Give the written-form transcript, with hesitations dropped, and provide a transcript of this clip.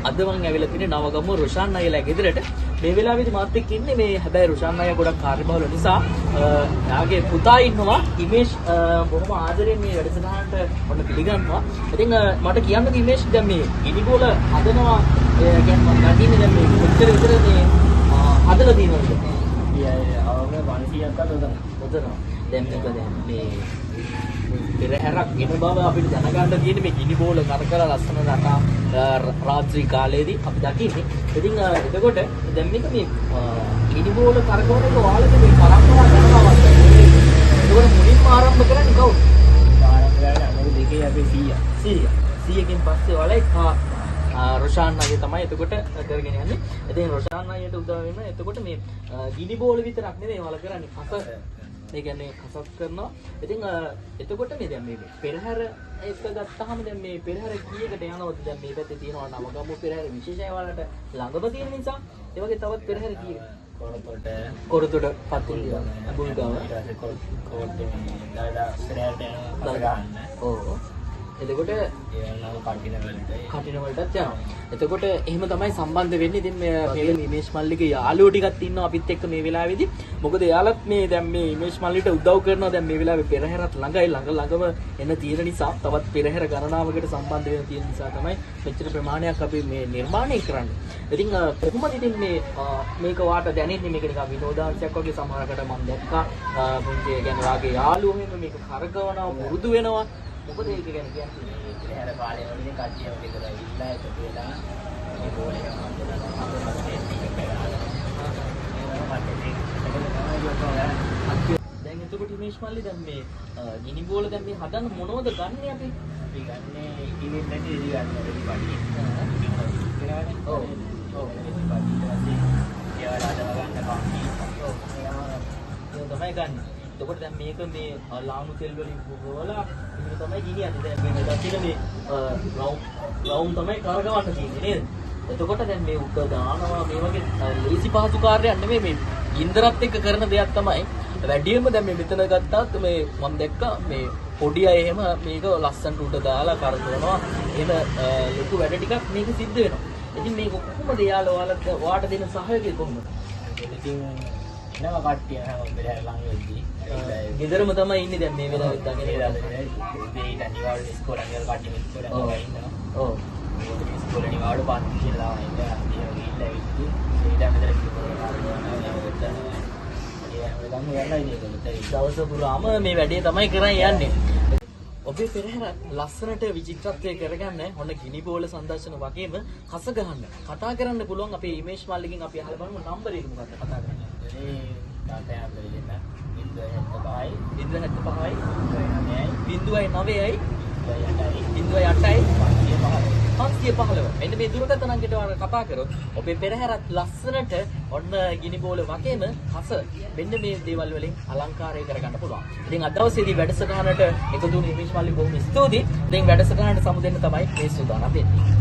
අද මං ඇවිල්ලා තින්නේ නවගමුව රොෂාන් අයියලා ගෙදරට. මේ වෙලාවේදී මාත් එක්ක ඉන්නේ මේ හැබැයි රොෂාන් අයියා ගොඩක් කාර්යබහුල නිසා එයාගේ පුතා ඉන්නවා හිමේෂ් බොහොම ආදරෙන් මේ වැඩසටහනට ඔන්න පිළිගන්නවා. ඉතින් මට කියන්නකෝ හිමේෂ් දැන් මේ ගිනිබෝල හදනවා ඒ කියන්නේ මං දකින්නේ දැන් මේ කොච්චර විතර මේ හදලා තියෙනවද? අවම 500ක්වත් ඔතන. ඔතන. දැන් මේක දැන් මේ පෙරහැරක් එන බව අපිට දැනගන්න තියෙන්නේ මේ ගිනි බෝල කරකලා ලස්සන රටා රාත්‍රී කාලයේදී අපි දකින්නේ. ඉතින් එතකොට දැන් මේක මේ ගිනි බෝල කරකවන එක ඔයාලගේ මේ පරම්පරාව ගණනාවක්. එතකොට මුලින්ම ආරම්භ කරන්නේ කවුද? ආරම්භ කරන්නේ 92 අපේ 100. 100. 100කින් පස්සේ ඔයාලයි රොෂාන් අයියා තමයි එතකොට කරගෙන යන්නේ. ඉතින් රොෂාන් අයියට උදව් වෙන එතකොට මේ ගිනි බෝල විතරක් නෙවෙයි ඔයාලා කරන්නේ කස. ඒ කියන්නේ කසත් කරනවා. ඉතින් එතකොට මේ දැන් මේ පෙරහැර එක ගත්තාම දැන් මේ පෙරහැර කීයකට යනවද? දැන් මේ පැත්තේ තියෙනවා නවගමුව පෙරහැර විශේෂයි ඔයාලට ළඟම තියෙන නිසා. ඒ වගේ තවත් පෙරහැර කීයක? කොරතොට කොරතොට පත්තිලිය අඹුල්ගම ඊට පස්සේ කොට්ටේ දළදා පෙරහැරට යනවා කස ගන්න. ඔව්. එතකොට ඒ නම කටින වලට කටින වලටත් යනවා. එතකොට එහෙම තමයි සම්බන්ධ වෙන්නේ. ඉතින් මේ හිමේෂ් මල්ලිගේ යාළුවෝ ටිකක් ඉන්නවා අපිත් එක්ක මේ වෙලාවේදී. මොකද එයාලත් මේ දැන් මේ හිමේෂ් මල්ලිට උදව් කරනවා. දැන් මේ වෙලාවේ පෙරහැරත් ළඟයි ළඟ ළඟම එන තියෙන නිසා තවත් පෙරහැර ගණනාවකට සම්බන්ධ වෙන තියෙන නිසා තමයි මෙච්චර ප්‍රමාණයක් අපි මේ නිර්මාණය කරන්නේ. ඉතින් කොහොමද ඉතින් මේ මේක වාට දැනෙන්නේ? මේක නිකන් විනෝදාංශයක් වගේ සමහරකට මම දැක්කා. පුංචි ඒ කියන්නේ වාගේ යාළුවෝ එහෙම මේක කරකවනවා පුරුදු වෙනවා. මොකද ඒක ගැන කියන්නේ? මේ පෙරහැර කාලේ වල ඉතින් කට්ටියම ගෙදර ඇවිල්ලා එකතු වෙලා මේ බෝල එක හදලා පස්සේ ටික පෙරහලා මේ වගේ කට්ටිය තමයි ඔක්කොම කරන්නේ. දැන් එතකොට හිමේෂ් මල්ලි දැන් මේ ගිනි බෝල දැන් මේ හදන්න මොනවද ගන්නෙ අපි? අපි ගන්නේ ඉතින් නැති ඉදි ගන්න රෙදි පඩි. ඔව්. ඔව් රෙදි පඩි ඊට පස්සේ ඒවල හදලා ගන්න කම්පි. ඔව්. ඒක තමයි ගන්න. එතකොට දැන් මේක මේ ලාණු තෙල් වලින් පුරවලා එහෙම තමයි ගෙනියන්නේ. දැන් මේ දකින්න මේ රවුම් තමයි කරකවන්න තියෙන්නේ නේද? එතකොට දැන් මේ උඩ දානවා මේ වගේ ලේසි පහසු කාර්යයක් නෙමෙයි මේ ගින්දරත් එක්ක කරන දෙයක් තමයි. වැඩියෙන්ම දැන් මේ මෙතන ගත්තාත් මේ මම දැක්කා මේ පොඩි අය එහෙම මේක ලස්සනට උඩ දාලා කරකවනවා. එහෙම ලොකු වැඩ ටිකක් මේක සිද්ධ වෙනවා. ඉතින් මේක කොහොමද යාළුවා ඔයාලට ඔයාට දෙන සහයෝගය කොහොමද? ඉතින් එනවා කට්ටිය හැම පෙරහැර ළඟ වෙද්දී. ගෙදරම තමයි ඉන්නේ දැන් මේ වෙලාවෙත් දකින්න. උදේ ඉඳන් නිවාඩු ඉස්කෝලේ යන කට්ටිය ඉස්කෝලේ යනවා ඉන්නවා. ඔව්. උදේ ඉස්කෝලේ නිවාඩු පන්ති කියලා තමයි ඉන්නේ. ඒ ගිහිල්ලා ඇවිත් ඒ දැන් මෙතන ඉස්කෝලේ කරනවා. ඒ හැමදාම යනවා ඉතින් ඒක. දවස පුරාම මේ වැඩේ තමයි කරන් යන්නේ. ඔබේ පෙරහැර ලස්සනට විචිත්‍රත්වය කරගන්න ඔන්න ගිනි බෝල සංදර්ශන වගේම කස ගහන්න කතා කරන්න පුළුවන් අපේ හිමේෂ් මල්ලිගෙන් අපි අහලා බලමු නම්බර් එක මොකක්ද කතා කරන්න. ඒ තාත්තයි නම්බර් දෙන්න. 075යි 075යි 09යි 09යි 08යි 08යි 515 515. මෙන්න මේ දුරකථන අංකයට ඔයාලා කතා කරොත් ඔබේ පෙරහැරත් ලස්සනට ඔන්න ගිනි බෝල වගේම කස මෙන්න මේ දේවල් වලින් අලංකාරය කරගන්න පුළුවන්. ඉතින් අද දවසේදී වැඩසටහනට එකතු වුණු හිමේෂ් මල්ලි බොහොම ස්තුතියි. ඉතින් වැඩසටහනට සමු දෙන්න තමයි මේ සූදානම් වෙන්නේ.